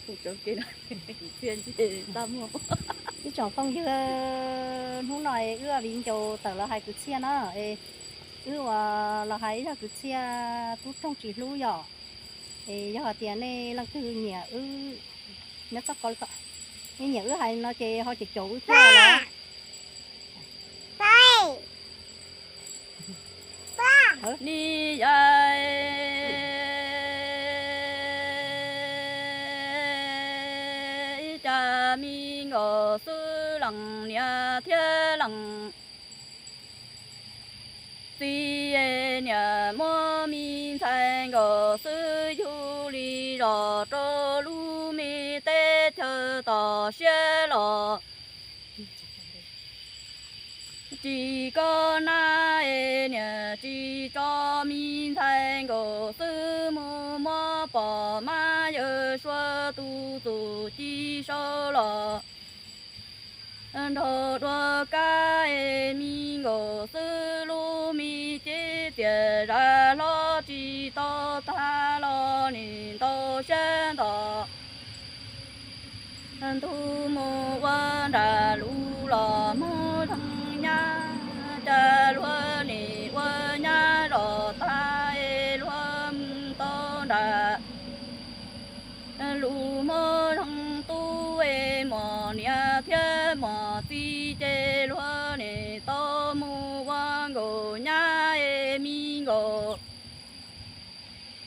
Ib tsoom phooj ywg, hnub no es wb viv ncaus tawm los hais kwv txhiaj no es wb ua los hais ib zaj kwv txhiaj tub roog tsis hlub yom. Es yog hais tias nej leej twg nyiam wb, nyob txoj ko, nej nyiam wb hais no ces ho caum caum wb thiab los. Ni yam cas me nkaus xwb leej niam thiab leej txiv, niam muab me ntxhais nkaus xwb yug li los rau lub me teb chaws tom siab los. Tsis koj nab es niam tsis tso me ntxhais nkaus xwb mus muab pom mab yawg Suav tus txuj ci sau los. Nrog dua kab es me nkaus xwb lub me cev txias zam hlob tsis tau tag los nim ntau siab nto. Ntuj mus ua nram lus los muab zeeg nyab, cas luag nim ua nyab zom tag es luag mus tau nram lus muab zeeg tub es muam niam thiab muam txiv ces luag nim tau mus ua nkaus nyab es me nkaus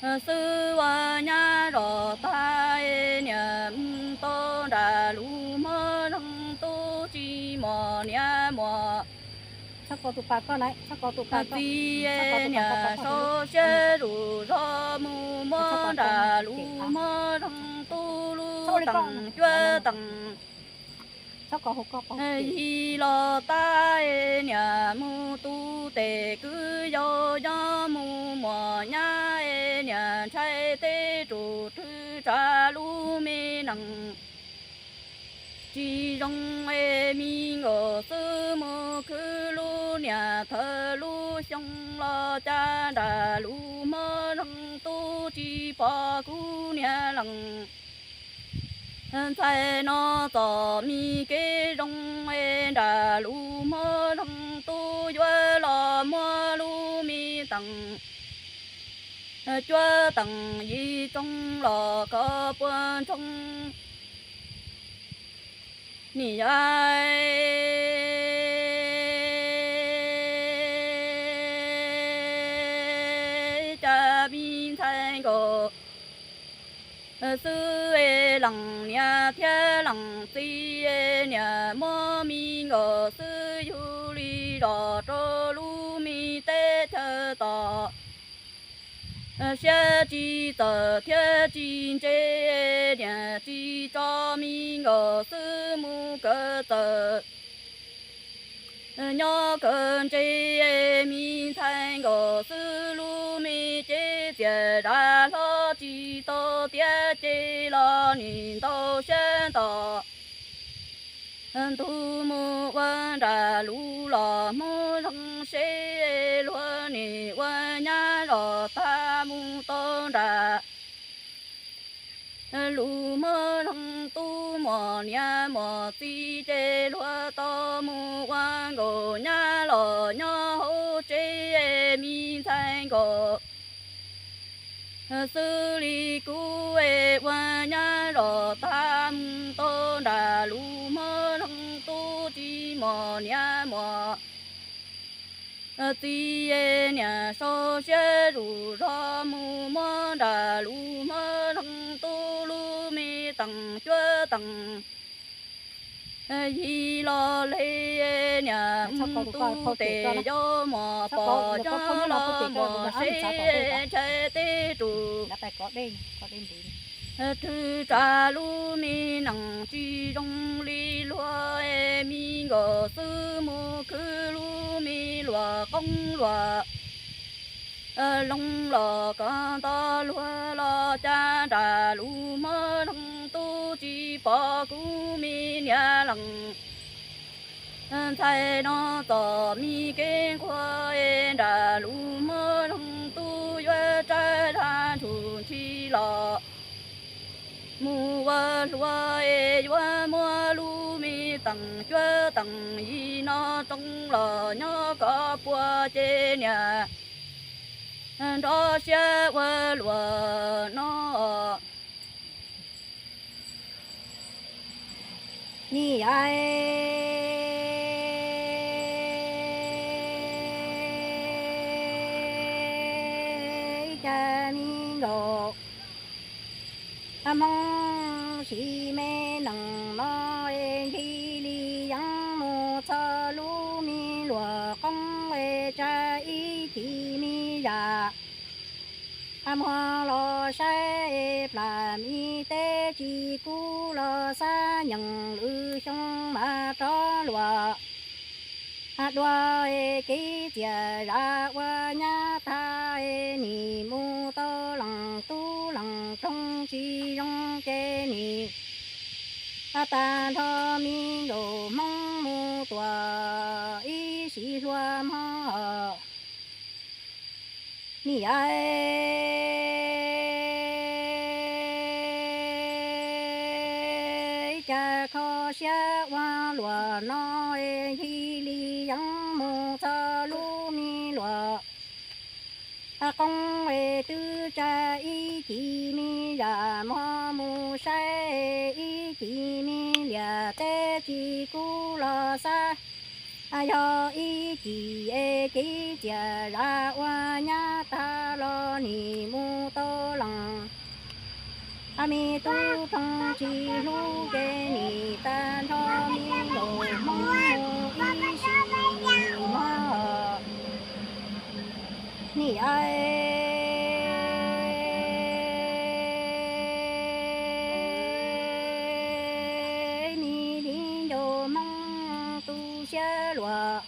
xwb ua nyab zom tag es niam mus tau nram lus muab zeeg tub tsis muam niam muam txiv es niam sau siab zus zog mus muab nram lus muab zeeg tub lub teem cuab teem yig los tag es niam mus tu tes kwv yau nyob mus muam nyab es niam ntshai tej tus rwg tshav lub me nees tsis zoo es me nkaus xwb mus khwv lub niam thawj lub xyoo los cas nram lus muab zeeg tub tsis pom kuv niam leej. Ntxhais no txom me kev zoo es nram lus muab zeeg tub yuav los muab lub me teem cuab teem yig tsoo los kho puag ntsoog. Nim yog cas me ntxhais nkaus xwb es leej niam thiab leej txiv niam muab me nkaus xwb yug li los rau lub me teb chaws tom siab tsis txawm thiab tsis ntse, niam tsis tso me nkaus xwb mus kaw txawm nyob kaw ntse. Me ntxhais nkaus xwb lub me cev txias zam hlob tsis tau tiav ces los nim ntau siab nto. Ntuj mus ua nram lus los muab zeeg seb luag nim ua nyab zom tag mus tau nram lus muab zeeg tub muam niam muam txiv ces luag tau mus ua nkaus nyab los nyob hauv tsev. Me ntxhais nkaus xwb li kuv es ua nyab zom tag mus tau nram lus muab zeeg tub tsis muam niam muam txiv niam sau siab zus zog mus muab nram lus muab zeeg tub lub me teem cuab teem yig los li. Niam mus tu tes yau muam pom cov los muam seb ntshai tej tus rwg tshav lub me nees tsis zoo li luag es me nkaus xwb mus khwv lub me luam qoob luam loo los kov nto luag los cas nram lus muab zeeg tub tsis pom kuv me niam leej. Ntxhais no txom me kev nquag es nram lus muab zeeg tub yuav tsab zag ntshus ntshis los mus ua hluas es yuav muab lub me teem cuab teem yig no tsoo los nyob kom puas ces niam nrov siab ua luam no. Niam, ib cag me nkauj Hmoob sim me nees no es ncig li yeeb mus txog lub me luam qoob es tsa ib cim me zam. Muag los saib plam me teb tsis kub los xab nyeem lwm xyoo mas rov luam. Dua es kev txias zam ua nyab tag es nim mus tau leej tub leej roog tsis zoo ces nim tag nrho me nkauj Hmoob mus tuam ib sim hlua mog. Niam, ib cag kho siab ua luam no es ncig li yeeb mus txog lub me luam qoob es twb tsa ib cim me zam. Muag mus saib ib cim me liam teb tsis kub los xab, yog ib cim es kev txias zam ua nyab tag los nim mus tau leej me tub roog tsis hlub ces nim tag nrho me nkauj Hmoob mus ib sim mog. Niam, me viv ncaus Hmoob tu siab luam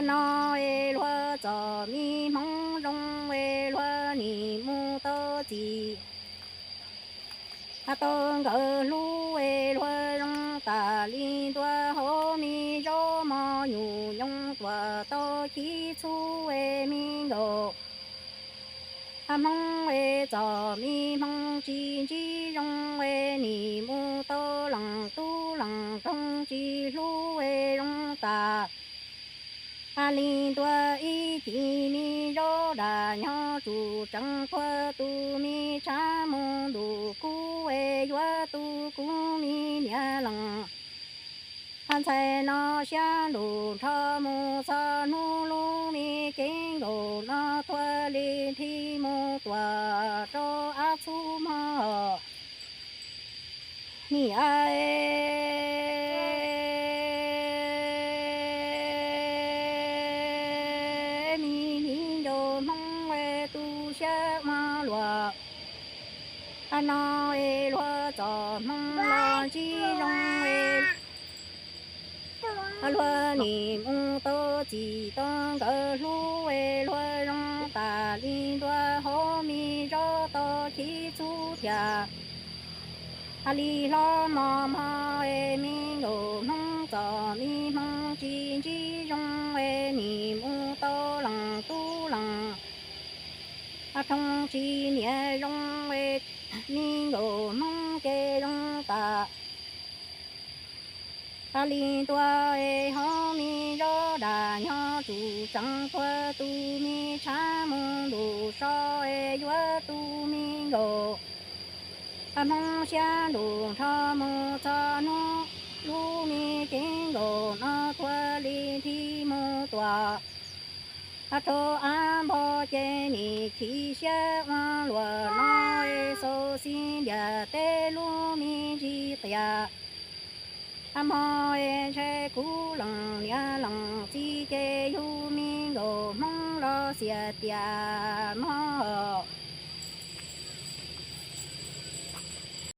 no es luag txom me hmoov zoo es luag nim mus tau txim tau nkawd hlub es luag zoo tas li ntua hauv me zaub mos nyuj nyoos tuam tau chib txhub es me nkauj Hmoob es txom me hmoo tsis ntsib zoo es nim mus tau leej tub leej roog tsis hlub es zoo tas li ntua ib cim me zaub dam nyob tsum tseev tuag tus me tshav mus ntuj kub es yuav tu kuv me niam leej ntxhais no siab ntuj nrho mus txog hnub lub me cev nkaus no thuav li nthi mus tuam rau ab txhub mog. Niam, me viv ncaus Hmoob es tu siab ua luam no es luag txom hmoo los ntsib zoo es luag nim mus tau txim tau nkawd hlub es luag zoo tas li ntua hauv me zaub tau chib txhub thiab li hlob mos mog es me nkauj Hmoob txom me hmoo tsis ntsib zoo es nim mus tau leej tub leej roog tsis niam zoo es me nkauj Hmoob ces zoo tas li ntua es hauv me zaub dam nyob tsum tseev tuag tus me tshav mus ntuj so es yuav tu me nkauj Hmoob siab ntuj nrho mus txog hnub lub me cev nkaus no thuav li nthi mus tuam rau ab npog ces nim chim siab ua luam no es xaus xis ntiag teb lub me ntsis qias mog es ntshai kuv leej niam leej txiv ces yug me nkauj Hmoob los xiam tias mog.